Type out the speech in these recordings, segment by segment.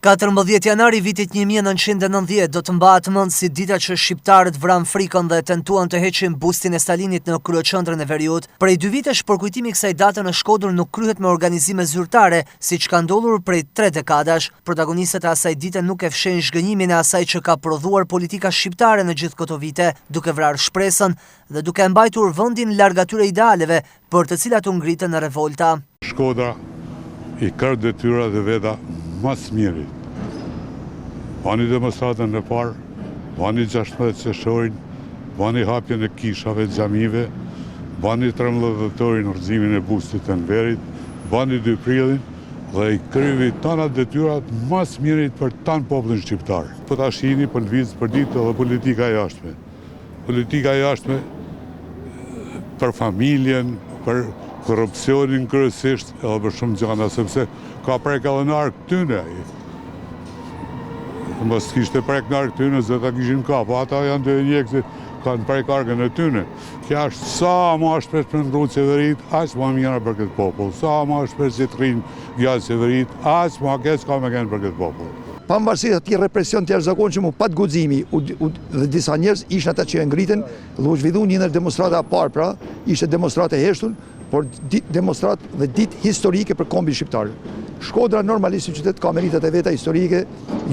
14 janari i vitit 1990 do të mbahet mend si dita që shqiptarët vranë frikën dhe tentuan të heqin bustin e Stalinit në kryeqendrën e veriut. Prej dy vitesh përkujtimi i kësaj date në Shkodër nuk kryhet me organizime zyrtare, siç ka ndodhur prej tre dekadash. Protagonistët e asaj dite nuk e fshehin zhgënjimin e asaj që ka prodhuar politika shqiptare në gjithë këto vite, duke vrarë shpresën dhe duke e mbajtur vendin larg atyre idealeve për të cilat u ngritën në revolta. Shkodra i kreu detyrat e veta ma së miri. Bani demonstratën e parë, bani 16 qershorin, bani hapjen e kishave, xhamive, bani 13 dhjetorin rrëzimin e bustit të Enverit, bani 2 prillin dhe i kryu tana detyrat ma së miri për tanë popullin shqiptar. Po ta shihni, po lëviz përditë edhe politika e jashtme. Politika e jashtme për familjen, për korrupsionin kryesisht edhe për shumë gjana, sepse ka prek edhe në arkë tyne. Mos kishte prek në arkë tyne, se ta kishin ka, po ata janë të njëjtë kanë prek arkën e tyne. Kjo është sa ma shpesh me ndrru qeverit, aq ma mira për këtë popull. Sa ma shpesh që të rrinë gjatë qeverit, aq ma keq ka me kenë për këtë popull. Pavarësisht atij represion të jashtëzakonshëm u pat guximi dhe disa njerëz ishin ata që e ngritën dhe u zhvillu një ndër demonstrata e parë pra, ishte demonstratë e heshtun, por demonstratë dhe ditë historike për kombin shqiptar. Shkodra normalisht si qytet ka meritat e veta historike,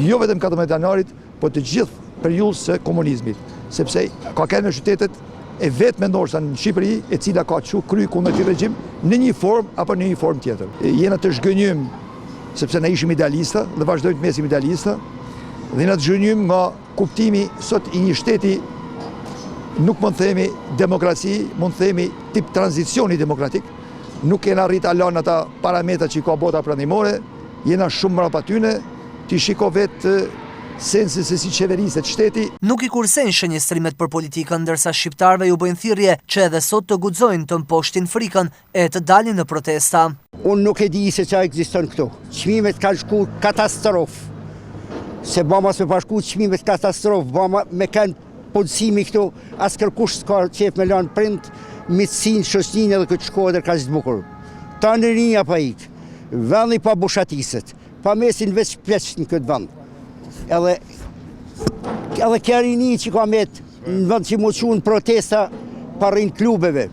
jo vetëm 14 janarit, po të gjithë periudhës së komunizmit, sepse ka qenë në qytetet e vetme ndoshta në Shqipëri, e cila ka çu kry kundër këtij regjim në një formë apo në një formë tjetër. Jena të zhgënjym sepse ne ishim idealista dhe vazhdojmë të mbesim idealista dhe jena të zhgënjym nga kuptimi sot i një shteti nuk mund të themi demokraci, mund të themi tip tranzicioni demokratik, nuk kena arrit ala në ata parametra që i ka bota perëndimore, jena shumë mrapa tyne, ti shiko vetë sensin se si qeveriset shteti. Nuk i kursejnë shënjestrimet për politikën, ndërsa shqiptarëve ju bëjnë thirrje që edhe sot të guxojnë të mposhtin frikën e të dalin në protesta. Unë nuk e di se ça ekziston këtu. Çmimet kanë shku katastrofë. Se ba mos me pa shku çmimet katastrofë, ba me kanë punësimi këtu, as kërkush s'ka qef me lanë prind, miqësinë, shoqninë edhe këtë Shkodër kaq të bukur. Tanë rinia pa ikë, vendi pa bushatiset. Pa mesin veç pleq në këtë vend. Edhe, edhe kjo rini që ka met në vend që m'u çu në protesta pa rrinë klubeve.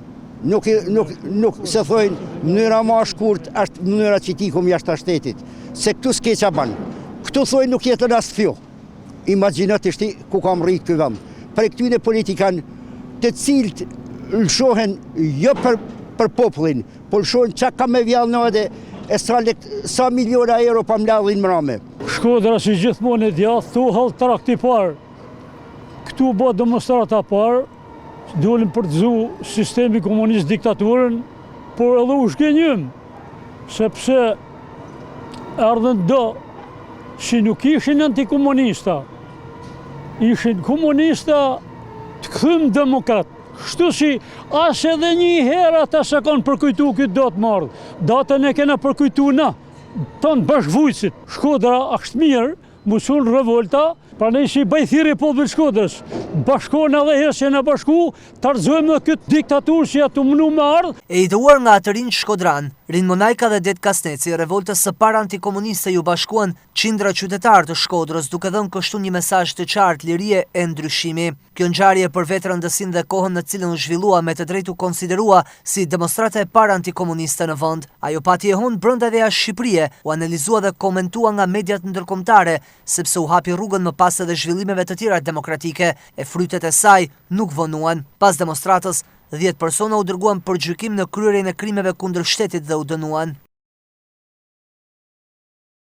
Nuk, nuk, nuk se thojnë, mënyra ma shkurt është mënyra që t'ikum jashtë shtetit. Se këtu s'ke ça ban. Këtu thojnë nuk jeton as thiu. Imagjino tashti ku ka mrri ky vend. Prej këtyne politikan të cilët lëshohen jo për, për popullin, Po lëshohen ça ka me vjell në edhe e sa, lek, sa miliona euro pa mladhin mrame. Shkodra si gjithmonë e djathtë, tu hall trakti parë. Këtu bo demonstrata parë, dolën për të rrzu sistemi komunist diktaturën, por edhe u zhgënjym, sepse erdhën do, si nuk ishin antikomunista, ishin komunista të kthym demokrat. Kështu si as edhe një herë ata s'e kanë përkujtu këtë datë më ardhë. Datën e kena përkujtu na, tanë bashkëvujtësit. Shkodra është mirë, m'u çu n'revolta, prandaj si bëj thirrje popullit Shkodrës, bashkohen edhe herë që jena bashku, ta rrëzojmë edhe këtë diktaturë që ja tu menu me ardhë. E ideuar nga të rinjtë shkodranë, Rin Monajka dhe Dedë Kasneci, revoltës së parë antikomuniste iu bashkuan qindra qytetarë të Shkodrës, duke dhënë kështu një mesazh të qartë lirie e ndryshimi. Kjo ngjarje për vetë rëndësinë dhe kohën në të cilën u zhvillua me të drejtë u konsiderua si demonstrata e parë antikomuniste në vend. Ajo pati jehonë brenda dhe jashtë Shqipërie, u analizua dhe komentua nga mediat ndërkombëtare, sepse u hapi rrugën më pas edhe zhvillimeve të tjera demokratike, e frytet e saj nuk vonuan. Pas demonstratës, dhjetë persona u dërguan për gjykim në kryerjen e krimeve kundër shtetit dhe u dënuan.